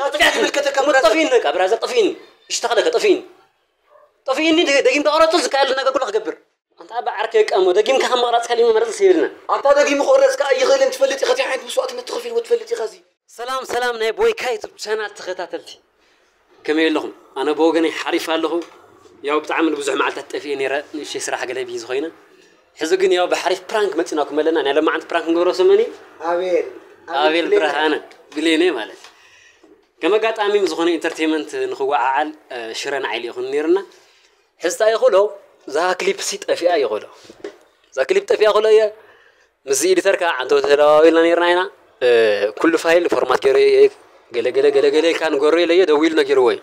ናትካ ይምልከተካ እሞ ብራዘር። ጠፊእኒ በቃ ብራዘር፣ ጠፊእኒ። እሽተኸለከ ጠፊእኒ። ጠፊእኒ ደ-፣ ደጊምካ ቅረጹ፣ ዝከኣል ነገር ኩሉ ክገብር። ኣንታ ኣባ ዓርከይ በቃ እሞ ደጊምካ ከም ምቕራጽ ከሊመ መረጽ ይብልና። ኣንታ ደጊሙ ክቕረጽ ከኣ ኣይኽእልን ትፈልጥ ኢኻ፣ እንታይ ዓይነት መስዋእትነት ተኸፊልዎ ትፈልጥ ኢኻ እዚ። ሰላም ሰላም ናይ ቦይካ ዩቱብ ቻናል ተኸታተልቲ። ከመይ ኣለኹም? ኣነ ብወገነይ ሓሪፍ ኣለኹ። ያው ብጣዕሚ ንብዙሕ መዓልታት ጠፊኤ ነይረ፣ ንእሽተይ ስራሕ ገለ ቢዚ ኮይነ። ሕዚ ግን ያው ብሓሪፍ ፕራንክ መጺናኩም ኣለና። ናይ ሎማዓንቲ ፕራንክ ንገብሮ ስም መን እዩ? ኣቤል። ኣቤል ኣቤል ብሌነ። ብርሃነ፣ ብሌነ ማለት። ከም ኣጋጣሚ ምስ ዝኾነ ኢንተርቴይመንት ንኽወዓዓል፣ እ፣ ሽረ ንዓይ ልኢኹኒ ነይርና። ሕዚ እንታይ ይኽእሎ፣ እዛ ክሊፕ ሲ ጠፊኣ ይኽእሎ። እዛ ክሊፕ ጠፊኣ ይኽእሎ እየ። ምስዚ ኤዲተር ከዓ ዓንተው ተደዋዊልና ነይርና ኢና። እ፣ ኩሉ ፋይል ፎርማት ገይረ እየ፣ ገለ ገለ ገለ ገለ ኢልካ ንገሮ ኢለ እየ፣ ደዊሉ ነጊርዎ እዩ።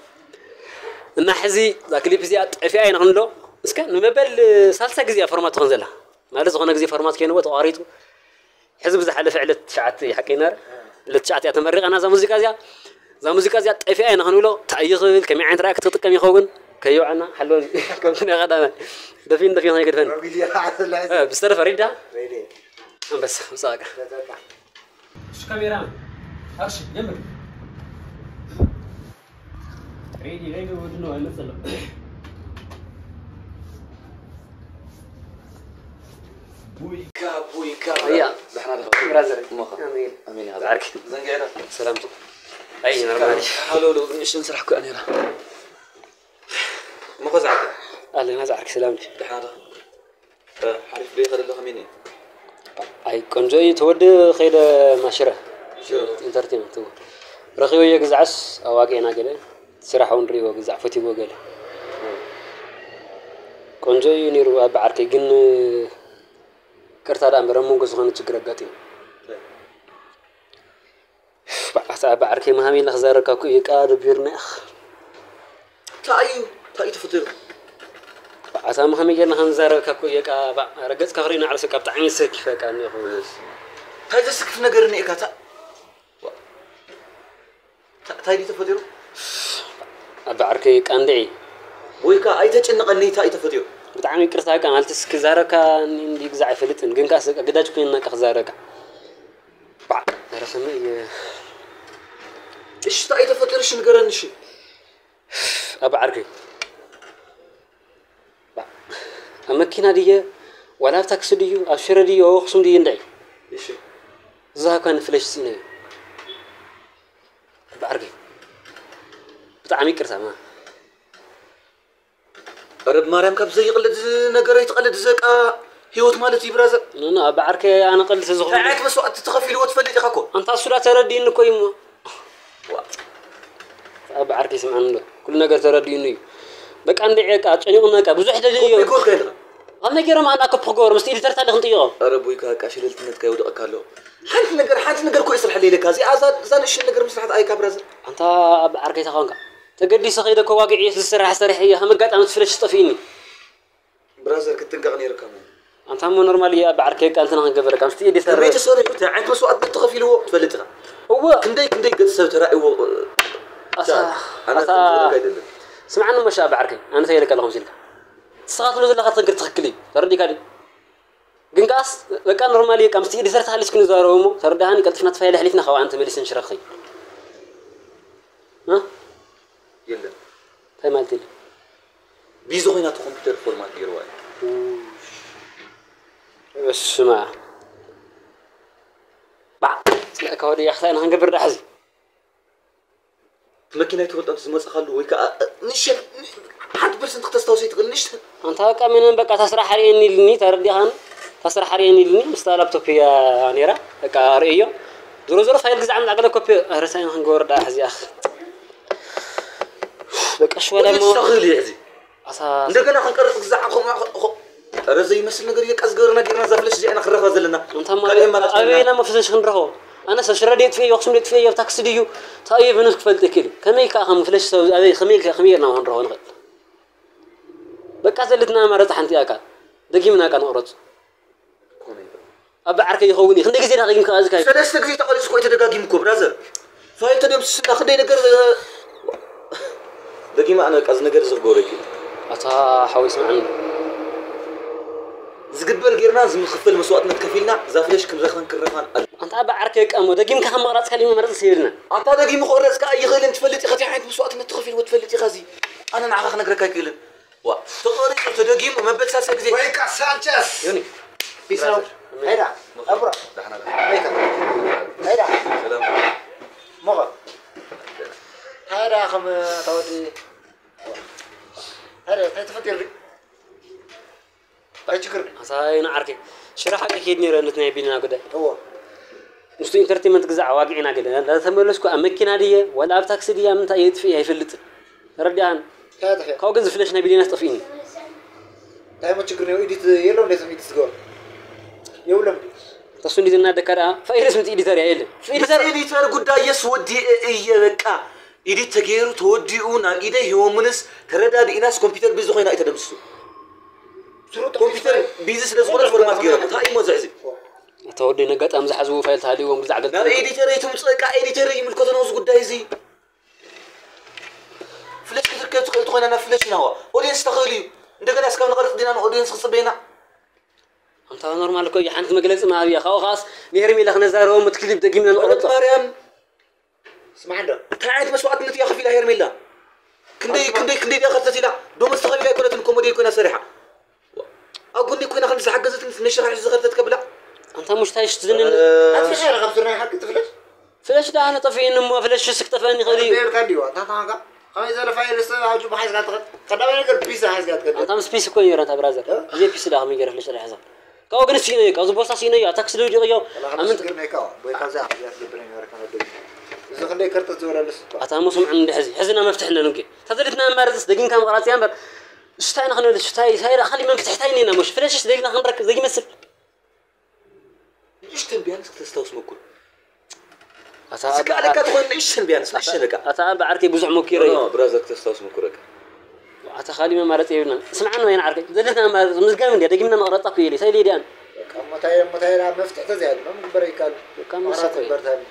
እና ሕዚ እዛ ክሊፕ እዚኣ ጠፊኣ ኢና ክንብሎ። እስከ ንመበል ሳልሳይ ግዜ እያ ፎርማት ትኾን ዘላ። ማለት ዝኾነ ግዜ ፎርማት ኮይንዎ ተቋሪጹ። ሕዚ ብዝሓለፈ ዕለት ትሽዓተ እዩ ሓቀይ ናረ። ዕለት ትሽዓተ እያ ተመሪቓና እዛ ሙዚቃ እዚኣ። እዛ ሙዚቃ እዚኣ ጠፊኣ ኢና ክንብሎ። እንታይ እዩ ክብል፣ ከመይ ዓይነት ሪኣክት ክጥቀም ይኸውን? ከየውዓና ሓልወኒ። ከምቲ ናይ ቀዳማይ። ደፊን ደፊን ከይገድፈኒ። እ፣ ብዝተረፈ ሪዳ? ኣንበሳ፣ ውጻእ በቃ። እሺ፣ ካሜራ። ኣክሽን፣ ጀምር። ሬዲ፣ ሬዲ፣ ወዲ ነው፣ ኣይመጽእ ኣሎ። ቡይካ፣ ቡይካ። እያ። ደሕና ዲኻ? ብራዘር። እሞኻ? ኣሜን። ኣሜን፣ ይሃ። ዓርኪ። ዘንጊዕና። ሰላም። ኣይ፣ ኖርማል። ሃሎ፣ ሎ፣ ንእሽተን ስራሕ እኮ እያ ነይራ። እሞኻ ዝዓርኪ? ኣለና ዝዓርኪ፣ ሰላም ዲ? ደሕና ዲኻ? እ፣ ሓሪፍ ዶ ይኸደ ኣሎ ከመይ እኒኦ? ኣይ፣ ቆንጆ እዩ። ተወዲ ከይደ ማሽረ። ሽረ። ኢንተርቴይመንት፣ እዎ። ረኺበዮ ግዛዕስ ኣዋቂዕና ገለ። ስራሕ እውን ርእይዎ ግዛዕ ፈትይዎ ገለ። ቆንጆ እዩ ነይሩ ኣብ ዓርከይ፣ ግን ቅርታ ደኣ እምበር ኣብ መንጎ ዝኾነ ችግር ኣጋጢሙ። በዓሳ በዓርከይ መሃም ኢለ ክዛረብካ እኮ እየ፣ ቃ ደቢርና ኢኻ። እንታይ እዩ? እንታይ እዩ ተፈጢሩ? በዓሳ መሃም ጌርና ከም ዝዛረብካ እኮ እየ፣ ቃ ባ-፣ ረገጽካ ክርእዩ ንዓርሰካ ብጣዕሚ ሰኪፈካ እኒኦ። እንታይ ዘስክፍ ነገር እኒኤካ? እታ-፣ ታ-፣ እንታይ ድዩ ተፈጢሩ? ኣባ ዓርከይ ቃ እንድዒ። ወይ ከኣ ኣይተጨንቐኒ፣ እንታይ እዩ ተፈጢሩ? ብጣዕሚ ይቅርታ፣ ቃ ማለትስ ክዛረብካ እንዲ ግዛዕ ኣይፈልጥን፣ ግን ከኣ ግዳጅ ኮይንና ቃ ክዛረብካ። ባዕ፣ ኧረ ከመይ እየ? እሺ፣ እንታይ እዩ ተፈጢሩ? እሺ፣ ንገረኒ፣ እሺ። ኣባ ዓርከይ። ባዕ፣ ኣብ መኪና ድየ? ዋላ ኣብ ታክሲ ድዩ? ኣብ ሽረ ድዩ? ኣብ ኣኽሱም ድዩ? እንድዒ። እሺ። ዝሃብካኒ ፍለሽ ስኢነዮ። ኣባ ዓርከይ። ብጣዕሚ ይቅርታ፣ ማ። ኧረ ብማርያም፣ ካብ ዘይቕለድ ነገር ኣይትቐለድ። ዘቃ ህይወት ማለት እዩ ብራዘር። ኖ፣ ኖ፣ ኣባ ዓርከይ፣ ኣነ ቀልዲ ስለ ዝኾነ። እንታይ ዓይነት መስዋእቲ ተኸፊልዎ ትፈልጥ ኢኻ እኮ። ኣንታ እሱ ዳ ተረዲእኒ እኮ እዩ እሞ። ዋ። ኣባ ዓርከይ ስምዓኒ እንዶ። ኩሉ ነገር ተረዲእኒ እዩ። በቃ እንድዒ በቃ ጨኒቑኒ በቃ ብዙሕ ደልዮ። ኮፒ ኮርካ ኢልካ። ኣብ ነገሮም ኣና ኮፒ ክገብሮ ምስቲ ኤዲተር ታዲያ ክንጥይቖ። ኧረ ቦይካ በቃ ሽለልትነትካ ይውድቐካ ኣሎ። ሓንቲ ነገር፣ ሓንቲ ነገር እኮ ይስርሐለይ ኢለካ። እዚኣ፣ እዛ፣ እዛ ንእሽተይ ነገር ምስራሕ ኣይካ ብራዘር። ኣንታ ኣባ ዓርከይ ተኾንካ። ተገዲሰ ከይደ እኮ ዋግዕ እየ ዝስራሕ ሰሪሐ እየ፣ ከም ኣጋጣሚ እቲ ፍለሽ ጠፊእኒ። ብራዘር ክትጥንቀቕ ነይርካ እሞ። ኣንታ እሞ ኖርማል እየ፣ ኣባ ዓርከይ ቃልትና ክንገበረካ፣ ምስቲ ኤዲተር ከመይ ተሰሪሑ፣ እንታይ ዓይነት መስዋእትነት ተኸፊልዎ ትፈልጥ ኢኻ? እወ። ክንደይ፣ ክንደይ ገጽ ሰብ ተራእይዎ፣ ኣታ፣ ኣነ ኣታ፣ ከምዝብለካ ኣይደልን። ስምዓኒ እሞ እሺ ኣባ ዓርከይ፣ ኣነ እንታይ ኢለካ ኣለኹ መሲልካ? ንስኻ ትብሎ ዘለኻ ትኽክል፣ ትኽክል እዩ። ተረዲእካ ድዩ? ግን ከኣስ በቃ ኖርማል እዩ፣ በቃ ምስቲ ኤዲተር ተሃሊስኩ ንዛረብ እሞ፣ ተረዳእካኒ፣ ቀልጢፍና እቲ ፋይል ኣሕሊፍና ካብኣ ንተመሊሰ ንሽረኽ ኸይድ። እ? የለን። እንታይ ማለት የለን? ቢዚ ኮይና እቲ ኮምፒውተር ፎርማት ገይርዋ እዩ። በስመ ኣብ። ባዕ፣ ስለካ ወዲ ያኽታይ ንኽንገብር ዳሕዚ። መኪና ኣይትፈልጦን ዝመጽኻሉ ወይ ከኣ፣ እ፣ ንእሽተን፣ ሓንቲ ፐርሰንት ክተስታውሰ ይትኽእል ንእሽተን። ኣንታ በቃ ምንም በቃ እታ ስራሕ ሓርየኒ ኢልኒ፣ ተረዲኻኒ? እታ ስራሕ ሓርየኒ ኢልኒ፣ ምስታ ላፕቶፕ እያ ነይራ። በቃ ኣርእዮ። ዞሮ ዞሮ ፋይል ግዛዕ ምጣ ገለ ኮፒ፣ ኧረ ሳይን ክንገብር ደኣ ሕዚ ኣኽ። በቃ ሽወለ እሞ። ተኽእል እየ ሕዚ። ኣሳ-፣ እንደገና ክንቀርጽ ግዛዕ ከምኡ ኸ-፣ ኸ-፣ ኧረ ዘይመስል ነገር እየ፣ ቃ ዝገበረና ጌርና እዛ ፍለሽ እዚኣ ኢና ክንረኽባ ዘለና። እንታ እማ ካልእ ኣማራጺ ኣበይ የለና። ኢና መፍሰሽ ክንረኽቦ? ኣነ ሰብ ሽረ ድየ ጥፍኤዮ፣ ኣኽሱም ድየ ጥፍኤዮ፣ ኣብ ታክሲ ድዩ? እንታይ እየ ብንስ ክፈልጥ ይክእል? ከመይ ከኣ ከም ፍለሽ ሰብ ኣበይ፣ ከመይ ከ-፣ ከመይ ጌርና ክንረኽቦ ንኽእል? በቃ ዘለትና ኣማራጺ ሓንቲ እያ እካ። ደጊምና እካ ንቕረጽ። ኣባ ዓርከይ ይኸውን እዩ። ክንደይ ግዜ ዳኺም ከኣዝካ እዩ? ሰለስተ ግዜ ተቐሪጹ እኮ እዩ ተደጋጊሙ እኮ ብራዘር። ፋይል ተደምስስና ክንደይ ነገር፣ እ፣ ደጊመ ኣነ በቃ እዚ ነገር እዚ ክገብሮ ይክእል። ኣታ ሓወይ ስምዓኒ። ዝግበር ጌርና ዝምኽፈል መስዋእትነት ከፊልና እዛ ፍለሽ ክንረኽበን ክንረኽባን ኣለ። ኣንታ ኣባ ዓርከይ ቀሞ ደጊምካ ከም መቕራጽ ካሊእ መመረጽ የብልናን። ኣንታ ደጊሙ ክቕረጽ ከኣ ይኽእልን ትፈልጥ ኢኻ። እንታይ ዓይነት መስዋእትነት ተኸፊልዎ ትፈልጥ ኢኻ? እዚ ኣነ ንዓኻ ክነግረካ ኣይክእልን። ዋ፣ ተቐሪጹ ተደጊሙ መበል ሳልሳይ ግዜ። ወይ ካ ሳንቸስ። ዮኒ። ፒስ ነው። ሄዳ። ኣብሮ። ደሕና ደሕና። ወይ ካ። ሄዳ። ሰላም። ሞኸ። ሄዳ ከም ተወዲ። ሄዳ፣ እንታይ ተፈጢሩ? ኣይችግር። ኣሳይ ንዓርከይ ሽራሕ ሓቂ ከይድ ነይረ ነት ናይ ቢልና ጉዳይ። እዎ። ምስቱ ኢንተርቴንመንት ግዛዕ ዋግዒና ገለ። እንዳተመለስኩ ኣብ መኪና ድየ ወላ ኣብ ታክሲ ድየ ኣብ ምንታይ የጥፍእ ኣይፈልጥን። ተረዲኣን። እንታይ ኣጥፍእ? ካብኡ ግን ዝፍለሽ ናይ ቢልና ኣስጠፊእኒ። እንታይ ሞ ችግር ነው? ኤዲት የለው እንዴ? ስም ኤዲት ዝገበሩ? የብሎም እንዴ? ተሱ እንዲ ዝናደካ ደኣ ፋይልስ ምስ ኤዲተር እያ የለን። ኤዲተር ኤዲተር ጉዳይ የስ ወዲ እየ በቃ። ኤዲት ተገይሩ ተወዲኡ ናብ ኢደይ ሂቦምንስ ተረዳዲእናስ ኮምፒውተር ቢዚ ኮይና እዩ ተደምስሱ። ስሩጥ ኮምፒውተር ቢዚ ስለ ዝኾነ ፎርማት ገይሮም። እንታይ እሞ ዝሕዚ? ተወዲ ነጋጣሚ ዝሓዝዎ ፋይል ተሃልይዎም ግዛዕ ገለ ናብ ኤዲተር ኣይትምፅእ፣ በቃ ኤዲተር ይምልከቶ ነው እዚ ጉዳይ እዚ። ፍለሽ ክትርከብ ትኽእል ተኾይና ናብ ፍለሽ ኢና። ኦዲየንስ ተኽእል እዩ። እንደገና እስካብ ንቐርፅ ዲና ንኦዲየንስ ክፅበየና? ኣንታ ኖርማል እኮ እዩ። ሓንቲ መግለፂ መሃብ እያ። ካብኡ ኸዓስ ንሄርሜላ ክነዛረቦ ምት ክሊፕ ደጊምና ንቐረፆ። ማርያም። ስማዕ እንዶ። እንታይ ዓይነት መስዋእትነት እያ ከፊላ ሄርሜላ? ክንደይ፣ ኣንታ ክንደይ፣ ክንደይ ድያ ከርተት ኢላ? ደሞዝ ተኸፊላ ኣይኮነትን፣ ኮሜዲ ኮይና ሰሪሓ። ኣብ ጎኒ ኮይና ክንዲ ዝሓገዘትን ነሽራሕ ዝኸርተት ከብላ? ኣንታ ሙሽታይ ሽትዝንን እ፣ ኣቲ ኸይረ ካብ ሱርናይ ሓቂ ትፍለሽ? ፍለሽ ደኣ ኣነ ጠፊእኒ እሞ ፍለሽ ሽስ ክጠፍአኒ ይኽእል እዩ። ቤርካ እንዲዋ፣ ታታንካ። ከመይ ዘለ ፋይል ስ-፣ ኣብ ጁባ ሓዝካ ትኸድ። ቀዳማይ ነገር ፒስ ሓዝካ ትኸድ። ኣንታ ምስ ፒስ እኮ እዩ ነይረ፣ ኣንታ ብራዘር። እ? ብዘይ ፒስ ደኣ ከመይ ገይረ ፍለሽ ደኣ ሓዛ? ካብኡ ግን ስኢነዮ፣ ካብዚ ቦርሳ ስኢነዮ፣ ኣብ ታክሲ ደዊዲቕዮ። ወላ ኣብ ከመይ ምንት- ችግር ነይካ፣ ወይ ካብዚ ኣኽብያ ትገብር ነይረ፣ ከመይ ደግ-፣ እዚ ክንደይ ከርተት ዝበለልስ እኳ። ኣታ እሞ ስምዑ እንዲ ሕዚ፣ ሕዝና መፍትሒ እንደ ንጌ። ተዘሊትና ኣማርፅስ ደጊምካ ምቕራፅ እያ እምበር፣ ሽታይ ኢና ክንብል፣ ሽታይ፣ ሽታይ ደኣ ካሊእ መፍትሒ እንታይ እኒና? ሞሽ ፍለሽስ ደሊና ክንረክብ ዘይመስል። ንእሽተን ቢያንስ ክተስታውስ መኩር። ኣታ ዝከኣለካ ትኾን ንእሽተን ቢያንስ፣ ንእሽተን በቃ። ኣታ ኣባ ዓርከይ ብዙሕ መኪረ እዩ። ኖ፣ ብራዘር ክተስታውስ መኩር በቃ። ኣታ ካሊእ መማረፂ የብልናን። ስምዓኒ ወይን ዓርከይ፣ ዘለትና መማረፂ ምዝጋብ እንድያ፣ ደጊምና መቕረፃ እኮ የለ፣ ሳይለ ድያን። በቃ፣ እሞ እንታይ፣ እሞ እንታይ ኢላ መፍትሒ ተዘይሃሉ፣ መን ክግበር ይከኣል? በቃ፣ ንሱ መቕራፅ እኮ እዩ። ግበር ተሃሉ።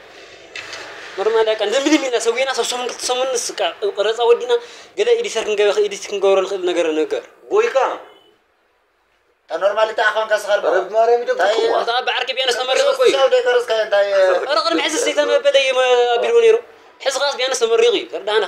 ኖርማል በቃ፣ እንደምንም ኢልና ሰዊና፣ ሰብ ሰሙን ክልተ ሰሙን ንስ-፣ በቃ፣ ቀረፃ ወዲና፣ ገለ ኤዲተር ክንገበ-፣ ኤዲት ክንገብሮ ንኽእል ነገር ንገር። ጎይካ። እታ ኖርማል እታ ኣኻንካ ስኻር ኧረ ብማርያም ይደግፍኩ። እንታይ? ኣታ ኣባ ዓርከይ ቢያንስ ተመሪቑ እኮ እዩ። ሰብ ዘይከረስካ እንታይ? ኧረ ቅድሚ ሕዚ ዝተመበለ እዩ ኣቢልዎ ነይሩ። ሕዚ ኸዓስ ቢያንስ ተመሪቑ እዩ። ተረዳእና።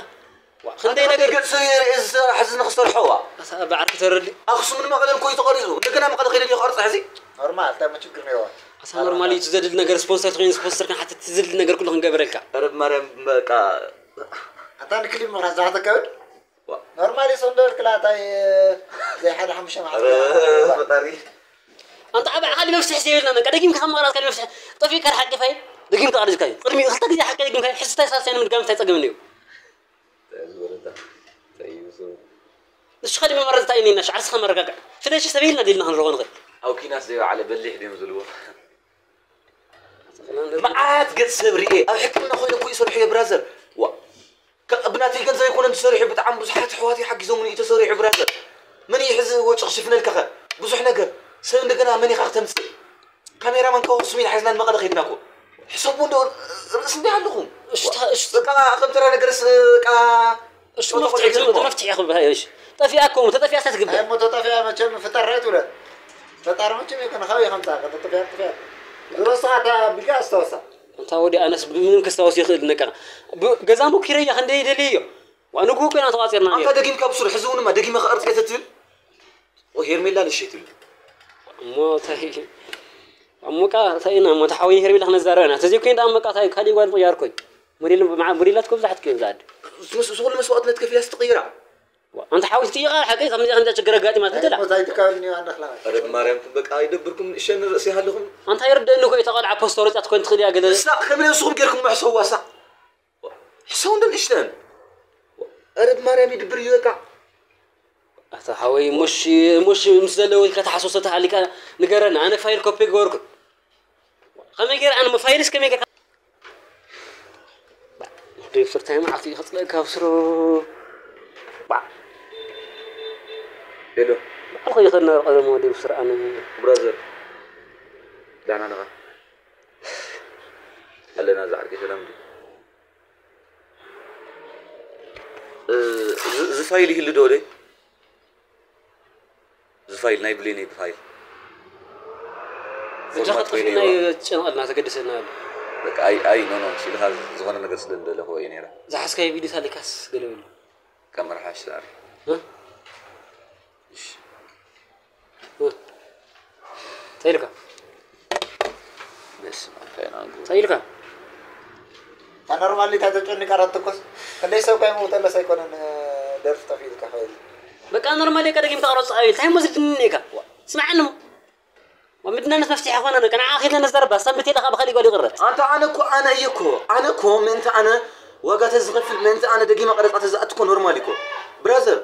ዋ፣ ክንደይ ነገር ገጽ የርኢ ዝሰራሕ እዚ ንኽሰርሖ ዋ። ኣታ ኣባ ዓርከይ ተረዲ። ኣኽሱምን መቐለን እኮ እዩ ተቐሪጹ። እንደገና መቐለ ከይደ ድዩ ክቐርጽ ሕዚ? ኖርማል፣ እንታይ ሞ ችግር ነይርዋ? ኣታ ኖርማል እዩ፣ እቲ ዘድሊ ነገር ስፖንሰር ተኾይኑ ስፖንሰር ክንሓትት፣ እቲ ዘድሊ ነገር ኩሉ ክንገብረልካ። ኧረ ብማርያም በቃ። ኣታ ንክሊፕ ምኽራስ ዝሓተካ ይብል? ዋ። ኖርማሊ ሰው እንደበልክላ እንታይ፣ ዘይ ሓደ ሓሙሽተ መዓልቲ ኧረ ፈጣሪ። ኣንታ ዓባይ ካሊእ መፍትሒ ዘይብልና፣ በቃ ደጊምካ ካብ ምቕራጽ ካሊእ መፍትሒ። ጠፊእካ ሓቂ ፋይ፣ ደጊምካ ቀሪጽካዮ። ቅድሚ ክልተ ግዜ ሓቂ ደጊምካዮ፣ ሕዚ እንታይ ሳልሳይ ንምድጋም እንታይ ጸገም እኒኦ? እንታይ ዝበለ እንታ? እንታይ እዩ ዝብል? ንሱ ካሊእ መመረጽ እንታይ እኒና? ሻዕ ርስኻ መረጋጋዕ። ፍለሽ ሰብ ኢልና ዲልና ክንረኽቦ ንኽእል። ኣብ ኪናት ዘይበዓለ በሊሕ ድዮም ዝብልዎ? መዓት ገጽ ሰብ ርኤ። ኣብ ሕክምና ኮይነ እኮ ይሰርሑ እየ ብራዘር። ዋ። ከ-፣ ብናተይ ገንዘብ ኣይኮነን ተሰሪሑ፣ ብጣዕሚ ብዙሓት ኣሕዋተይ ሓጊዞምኒ እዩ ተሰሪሑ ብራዘር። መን እዩ ሕዚ ወጪ ክሽፍነልካ ኸ? ብዙሕ ነገር። ሰብ እንደገና መን ኢኻ ክተምጽእ? ካሜራማን ካብ ኣኽሱም ኢና ሒዝና ንመቐለ ከይድና እኮ። ሕሰቡ እንዶ ርእሲ እንዲያ ኣለኹም። እሽታ-፣ እሽታ-፣ በቃ ከም ተራ ነገርስ በቃ እሱ ፎቶ መፍትሒ፣ ፎቶ መፍትሒ ክበሃል እዩ። እሺ። ጠፊኣ እኮ፣ ተጠፊኣ እንታይ ትግበር? ኣይ፣ ሞ ተጠፊኣ መቸም ፍጠር ኣይትብለን። ፈጣሪ መቸም ይኮነ፣ ካበይ ከምፃ፣ ከተጠፊኣ፣ ጠፊኣ። ዝረሳኻ ኣቢልካ ኣስታውሳ። እንታ ወዲ ኣነስ ብምንም ክስታወስ ይኽእል ነቃ። ብ-፣ ገዛ ሞኪረያ ክንደይ ይደልዮ። ዋ፣ ንግሆ ኮይና ተዋፂርና ኣንታ ነይሩ። ደጊምካ ብሱር፣ ሕዚ እውንማ ደጊመ ክቐርፅ እየ ተትብል? ኦ፣ ሄርሜላ ንእሸት ኢሉ። እሞ እንታይ፣ እሞ ቃ እንታይ ኢና፣ እሞ ተሓወይን ሄርሜላ ክነዛረብ ኢና። ተዘይኮይኑ ደኣ እሞ ቃ እንታይ ካሊእ ጓል ምቕያር ኮይ። ሞዴል፣ መዓ-፣ ሞዴላት እኮ ብዙሓት እኮ እየን ዝኣዲ። ምስ፣ ምስ ኩሉ መስዋእትነት ከፊላስ ትቕይራ። ዋ፣ ኣንታ ሓዊስ ትይቓ፣ ሓቂ፣ ካብ መዚኣ ከምዚኣ ችግር ኣጋጢማት እንተላ። እንታይ ትካብኒ ኣንዳ ክላ። ኧረ ብማርያም፣ በቃ ኣይደብርኩም፣ ንእሸን ርእሲ ይሃልኹም። ኣንታ ይርደእኒ እኮ፣ እታ ቆልዓ ፖስት ተወረጻት ኮይን ትኽእል እያ፣ ገለ። ንሳ ከመይ ንስኹም ጌርኩም ሕሰዋሳ? ሕሰው እንደ ንእሽተን። ኧረ ብማርያም ይድብር እዩ በቃ። ኣታ ሓወይ፣ ሙሽ፣ ሙሽ ምስ ዘለዎ ኢልካ ተሓሶሰ ተሃሊካ ንገረና። ኣነ ፋይል ኮፒ ገበርኩ። ከመይ ገይረ ኣነ ፋይልስ ከመይ ገይርካ? ደብስር ታይ መዓልቲ እዩ ከጽልአካ ኣብ ስሩ? ባዕ። ሄሎ። ባዕልኹ ይኸድ ነበረ ቀደም ወዲ ብስር ኣነ። ብራዘር። ዳና ነኻ። ኣለና ዝዓርከይ ሰላም ድዩ? እ፣ እዚ፣ እዚ ፋይል ይህሉ ዶ ወደይ? እዚ ፋይል ናይ ብሌነይ ፋይል። እጃኻ ጠፊእና እዩ፣ ትጨነቐልና፣ ተገድሰና ኣሎ። በቃ ኣይ ኣይ ኖ ኖ ኢልካ ዝኾነ ነገር ስለ እንደለኹ እየ ነይረ። ዝሓዝካዮ ቪድዮ ታሊካስ ገለ በሉ። ከም መርሓሽ ዛር። እ? እሺ። እ? እንታይ ኢልካ? በስመ ኣብ፣ እንታይ ነው ኣንግሩ? እንታይ ኢልካ? ኖርማሊ እታ ተጨኒቃ ራት ትኮስ። ክንደይ ሰብ ካይ ሞተለስ ኣይኮነን፣ ደርፊ ጠፊእልካ ኸይድ። በቃ ኖርማሊ እካ ደጊምካ ቅረጽ ኣቤል። እንታይ እሞ ዝድንኒ እካ? ስምዓኒ እሞ። ወምድናነት መፍትሒ ኣይኮነን። እካ ንዓ ኸይድና ነዛርባ። ሳምብት ኢልካ ብኻሊእ ጓል ይቕረ። ኣንታ ኣነ እኮ ኣነ እየ እኮ። ኣነ እኮ ምእንቲ ኣነ ዋጋ ተዝኸፍል፣ ምእንቲ ኣነ ደጊመ ቀረጻ ተዝኣቱ እኮ ኖርማል እኮ። ብራዘር፣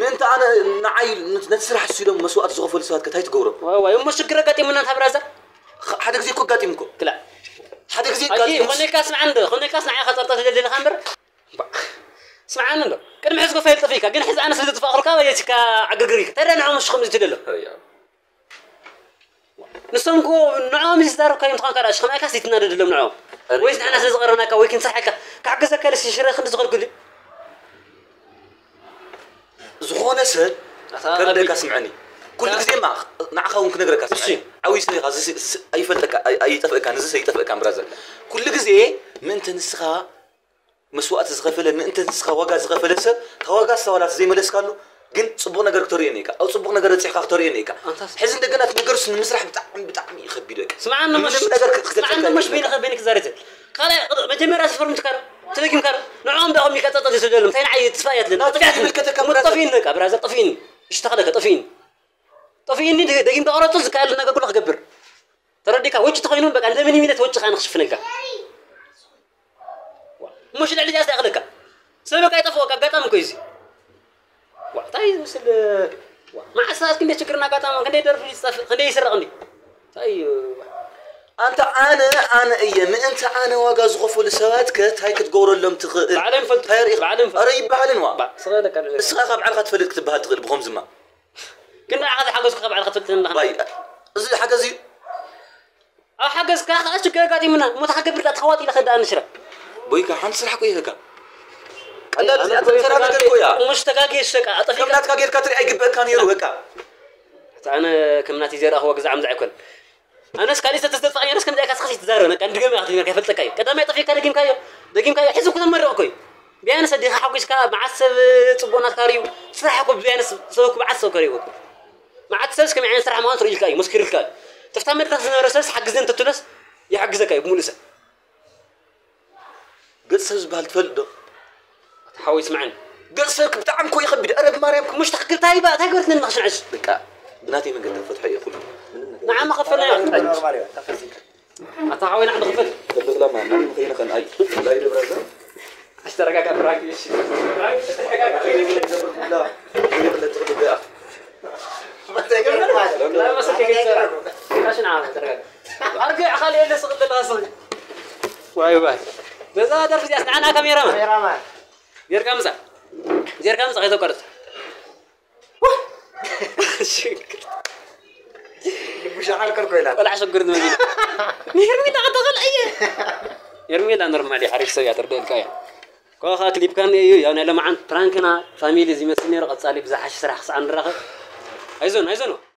ምእንቲ ኣነ ንዓይ ነቲ ስራሕ እሱ ኢሎም መስዋእቲ ዝኸፈሉ ሰባት ከ እንታይ ትገብሮም? ዋይ ዋይ፣ እሞ ሽግር ኣጋጢሙና እንታ ብራዘር? ኸ-፣ ሓደ ግዜ እኮ ኣጋጢሙ እኮ። ክላ። ሓደ ግዜ ኣይ፣ ኣጋጢሙ። ኾነልካ ስምዓ እንዶ፣ ኾነልካስ ንዓኻ ጸርጣ ትደሊ ኢኻ እምበር። ባ-፣ ስምዓኒ እንዶ። ቅድሚ ሕዚ እኮ ፋይል ጠፊእካ፣ ግን ሕዚ ኣነ ስለ ዘጥፋእኩልካ በየትካ ዓግርግር ኢልካ። እንታይ ደኣ ንዕኦም እሺ ከምዚ ትደሎ? ኣያ። ንሶም እኮ ንዕኦም እዩ ዝዛረብካዮም ትኾንካ ደኣ፣ እሺ ከማይካስ ይትናደደሎም ንዕኦም። ኣረ። ወይስ ንሕና ስለ ዝቐረብናካ ወይ ክንሰርሓልካ፣ ክሕግዘካ ኢለስ ሽረ ክንዲ ዝኸድኩሉ? ዝኾነ ሰብ ኣታ ከርደካ ኣቢ-፣ ስምዐኒ። ኩሉ ኣታ ግዜ ማ ንዓኻ እውን ክነግረካ ስምዐኒ። እሺ። ዓብዪ ሰብ ኢኻ፣ እዚ ስ-፣ ስ-፣ ኣይፈልጠካ፣ ኣይ-፣ ኣይጠፍእካን፣ እዚ ሰብ ኣይጠፍእካን ብራዘር። ኩሉ ግዜ ምእንቲ ንስኻ መስዋእቲ ዝኸፈለ፣ ምእንቲ ንስኻ ዋጋ ዝኸፈለ ሰብ፣ እታ ዋጋ እሳ ዋላ ዘይመለስካሉ፣ ግን ጽቡቕ ነገር ክተርእየኒ ኢኻ። ኣብ ጽቡቕ ነገር በጺሕካ ክተርእየኒ ኢኻ። ኣንታስ ሕዚ እንደገና እቲ ነገር እሱ ንምስራሕ ብጣዕሚ፣ ብጣዕሚ እዩ ከቢድ በቃ። ስምዓኒ ምንም ምሽ-፣ ነገር ክተጨካ ስምዓኒ ምሽ የብልካ። በይንኻ በይንክ ዛረተ። ካልኣይ፣ መጀመርያ ስፈርምትካ ዶ? ተደጊምካ ዶ? ንዕኦም ዳኦም ይቀጻጸል ይስደሎም። እንታይ ንዓይ ጥፋእ እያትለን? ናቱ ጥፊኣት ይብል ከተከብራ ጠፊእኒ በቃ፣ ብራዘር፣ ጠፊእኒ። እሺ፣ ተኸለከ፣ ጠፊእኒ። ጠፊእኒ፣ ደ-፣ ደጊም ተቐረጹ፣ ዝከኣል ነገር ኩሉ ክገብር። ተረዲካ? ወጪ ተኾይኑ በቃ፣ እንደምንም ኢለ እቲ ወጪ ከኣ ንኽሽፍነልካ። ዋ፣ እሞ ሽልዕ ልጅ ኣስተይ ኣኽለካ። ሰብ በቃ ይጠፍኦ፣ ኣጋጣሚ እኮ እዩ እዚ። ዋ፣ እንታይ ዝመስል፣ ዋ፣ መዓት ሰዓት ክንደይ ችግርና ኣጋጣሚ፣ ክንደይ ደርፊ ይጸፍእ፣ ክንደይ ይስረቕ እንዲ። እንታይ እዩ፣ ዋ። ኣንታ ኣነ፣ ኣነ እየ፣ ምእንቲ ኣነ ዋጋ ዝኸፈሉ ሰባት ከ እንታይ ክትገብረሎም ትኽእል? ባዕሎም ይፈልጡ፣ እንታይ ርኢኻ? ባዕሎም ይፈልጡ። ኧረ ይበሃልን ዋ። ባ-፣ ስቕ በለካ ኣሎ። እስኻ ካብ ባዕልኻ ትፈልጥ ክትበሃል ትኽእል ብኸምዚ እማ። ግን ንዓኻ ዝሓገዝኩ ካብ ባዕልኻ ትፈልጥ ኣለኻ። ባይ፣ እዚ ሓገዝ እዩ። ኣብ ሓገዝካ ከኣ ችግር ኣጋጢሙና፣ እሞ እንታይ ክገብር ደኣ ተሓዋጥ ኢለ ከዳኣ ንሽረ። ቦይካ፣ ሓንቲ ስራሕ እኮ ይህካ። ቀላል ኣነ እዚኣ እኮ ተራ ነገር ተጋግየ፣ እኮ እያ። እሞ ተጋግየ ሸቃ፣ ኣጠፊእካ። ከም ናትካ ጌርካ ትርኢ ኣይግበእካ ነይሩ፣ በቃ። ኣነ ከም ናተይ ዘርኣኽዎ ግዛዕ ምዛዕ ኣይኮን። ኣነስ ካሊእ ሰብ ተዝተጻዕዮ፣ ኣነስ ከምዚኣ ኢልካ ስኻ ዘይትዛረብ፣ በቃ፣ ንድገም ኢኻ ትብል፣ ኣይፈልጠካ እዩ። ቀዳማይ ጠፊእካ ደጊምካዮ፣ ደጊምካዮ፣ ሕዚ እኮ ተመርቕ እኮ እዩ። ቢያንስ ኣዴኻ ሓጒስካ፣ መዓት ሰብ ጽቡቕ ናትካ ርእዩ፣ ስራሕ እኮ ቢያንስ ሰብ እኮ መዓት ሰብ ከርእይዎ እኮ። መዓት ሰብስ ከመይ ዓይነት ስራሕ ምዃኑ ትርእይልካ እዩ፣ መስኪሩልካ እዩ። ተፍታ መድረኽ ዝነበረ ሰብስ ሓግዘን ተትብሎስ ይሓግዘካ እዩ ብምሉእ ሰብ። ገጽ ሰብ ዝበሃል ትፈልጥ ዶ? ኣታ ሓወይ ስምዓኒ። ገጽ ሰብ ብጣዕሚ እኮ ይኸብድ። ኣረ ብማርያም። ምሽ ትኽክል ታይ ባ-፣ ታይ ገበርክኒ ንኽሽንዕሽ? በቃ ብናተይ መንገዲ ክፈትሖ እየ ኩሉ። ምንም ነገር። ንዓማ ኸፈልና። ኖርማል እዩ። ኣታ ሓወይ ንዓማ ኸፈል። ተብላ ማ፣ ምንም ኸይነ ኸን ኣይ። ላይ ደብረ ዘ-፣ ኣሽ ተረጋጋ ብራኪ፣ እሺ። ብራኪ፣ ተረጋጋ። ላ፣ ይኸለ ትኽዱ በያ። ላ፣ መሰከ ገይትሰራ። ኣሽ ንዓማ ተረጋጋ። ኣርግዕ ኻልእ የለ ስቕ በል ስቕ። ዋይ ዋይ። በዛ ደርፊ እዚኣስ ንዓና ካሜራማን። ካሜራማን። ጌርካ ምጻእ። ጌርካ ምጻእ ከይተቋርጽ። ሽግር። ልቡ ሸዓል ከልኮ ኢላ። ቆልዓ ሽግር ንመን ኢላ? ንሄርሜላ ከተቐልዐየ። ሄርሜላ ኖርማል እያ፣ ሓሪፍ ሰብ እያ፣ ትርድአልካ እያ። ኮኻ ክሊፕካ እኒኦ እዩ፣ ያው ናይ ለማዓን ፕራንክና ፋሚሊ እዚ ይመስል ነይሩ፣ ቀጻሊ ብዝሓሽ ስራሕ ክሳዕ ንራኸብ። ኣይዞን፣ ኣይዞን።